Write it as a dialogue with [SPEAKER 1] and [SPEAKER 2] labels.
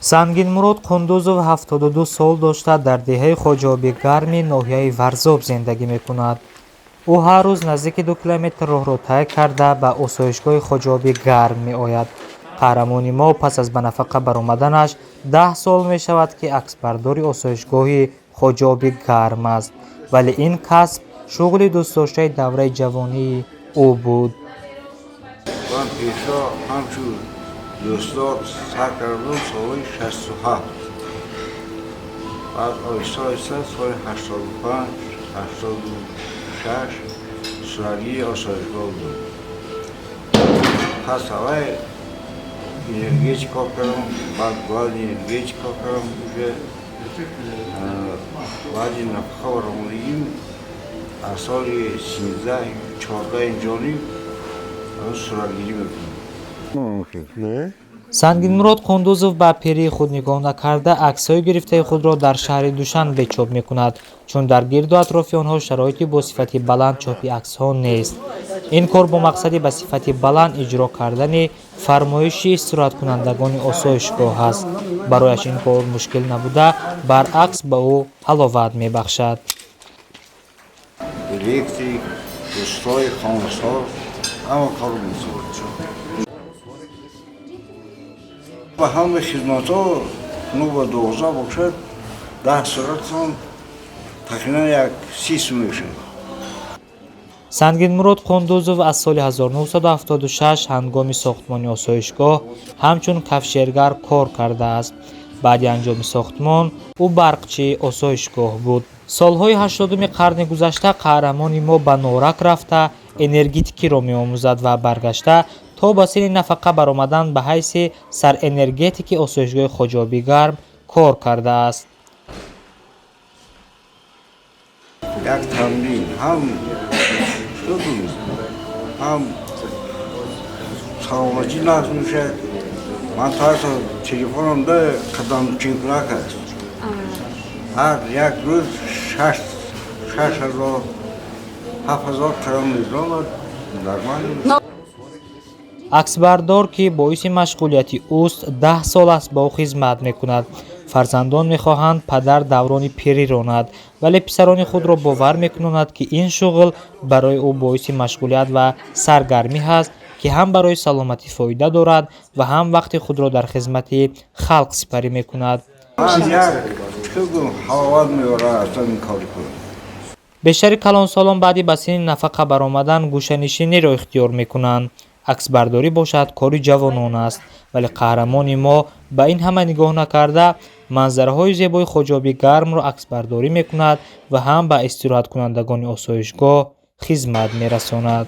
[SPEAKER 1] Сангинмурод Қундузов 72 сол дошта, дар деҳаи Хоҷаоби Гарми ноҳияи Варзоб зиндагӣ мекунад. Ӯ ҳар рӯз наздики 2 километр роҳро тай карда, ба осоишгоҳи Хоҷаоби Гарм меояд. Қаҳрамони мо пас аз ба нафақа баромаданаш 10 сол мешавад, ки аксбардори осоишгоҳи Хоҷаоби Гарм аст, вале ин касб шуғли дӯстдоштаи давраи ҷавонии ӯ буд.
[SPEAKER 2] Ман пешо ҳамчун дӯстдор сар кардам соли 67, баъд оҳиста оҳиста соли 85, 86 суратгири осоишгоҳ будам. Пас аввал энергетик кор кардам, баъд главный энергетик кор кардам. Уже баъди нафақа баромадагим, аз соли 13, 14 инҷониб суратгирӣ мекунам.
[SPEAKER 1] Сангинмурод Қундузов ба пирии худ нигоҳ накарда, аксҳои гирифтаи худро дар шаҳри Душанбе чоп мекунад, чун дар гирду атрофи онҳо шароити бо сифати баланд чопи аксҳо нест. Ин кор бо мақсади ба сифати баланд иҷро кардани фармоиши истироҳаткунандагони осоишгоҳ аст. Барояш ин кор мушкил набуда, баръакс, ба ӯ ҳаловат мебахшад.
[SPEAKER 2] Электрик, устои хонасоз, ҳама кор мекунам. Ба ҳамаи хизматҳо 9 ба 12 бошад, 10 суратон тахминан як 30 сум мешавад.
[SPEAKER 1] Сангинмурод Қундузов аз соли 1976 ҳангоми сохтмони осоишгоҳ ҳамчун кафшергар кор кардааст. Баъди анҷоми сохтмон ӯ барқчии осоишгоҳ буд. Солҳои 80-уми қарни гузашта қаҳрамони мо ба Норак рафта, энергетикиро меомӯзад ва баргашта, то ба синни нафақа баромадан ба ҳайси сарэнергетики осоишгоҳи Хоҷаоби Гарм кор кардааст.
[SPEAKER 2] Як тамрин ҳам ҳам саломатӣ нағз мешавад. Ман таҳто телефонамда қадамчинкунак аст. Ҳар як рӯз 6000, 7000 қадам мезанад, нормально.
[SPEAKER 1] Аксбардор, ки боиси машғулияти ӯст, 10 сол аст ба ӯ хизмат мекунад. Фарзандон мехоҳанд падар даврони пирӣ ронад, вале писарони худро бовар мекунонад, ки ин шуғл барои ӯ боиси машғулият ва саргармӣ ҳаст, ки ҳам барои саломатӣ фоида дорад ва ҳам вақти худро дар хизмати халқ сипарӣ мекунад.
[SPEAKER 2] Ман як чӣ гӯям, ҳаловат меорад аз ин кори худ.
[SPEAKER 1] Бештари калонсолон баъди ба синни нафақа баромадан гӯшанишиниро ихтиёр мекунанд. Аксбардорӣ бошад, кори ҷавонон аст, вале қаҳрамони мо ба ин ҳама нигоҳ накарда, манзараҳои зебои Хоҷаоби Гармро аксбардорӣ мекунад ва ҳам ба истироҳаткунандагони осоишгоҳ хизмат мерасонад.